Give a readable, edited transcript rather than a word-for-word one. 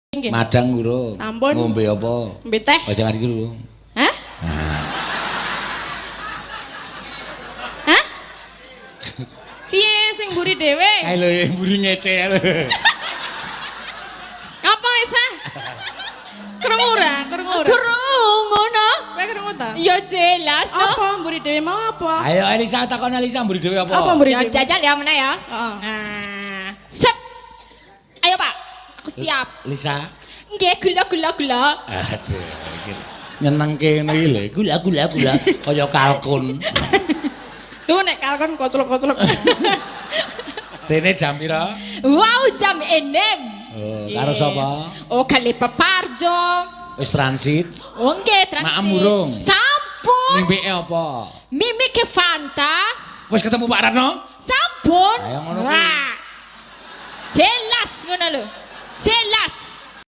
Nggih. Madang urung. Sampun. Ngombe apa? Ngombe teh. Oh, sing iki urung. Hah? Nah. Hah? Piye sing mburi dhewe? Kae lho mburi ngece lho. Apa wis ah? Krungu ora? Krungu ora? Krungu no. Kowe krungu ta? Ya jelas no. Apa mburi dhewe mau apa? Ayo Elisa takon Elisa mburi dhewe apa? Apa mburi Ya dhewe? jajal ya meneh ya. Heeh. Nah, sep. Ayo Pak, aku siap. Lisa. Nggih, gula gula gula. Aduh, iki nyenengke ngene iki lho. Gula gula gula kaya kalkun. Tuh nek kalkon koclok-koclok. Rene jam pira? Wow, jam 6. Oh, karo sapa? Oh, kali Peparjo. Wis transit. Oh, nggih, transit. Maem urung? Sampun. Mimpike apa? Mimike Fanta. Wis ketemu Pak Ratno? Sampun. Ayo ngono kuwi. Wah. Jelas ngono lho. Jelas.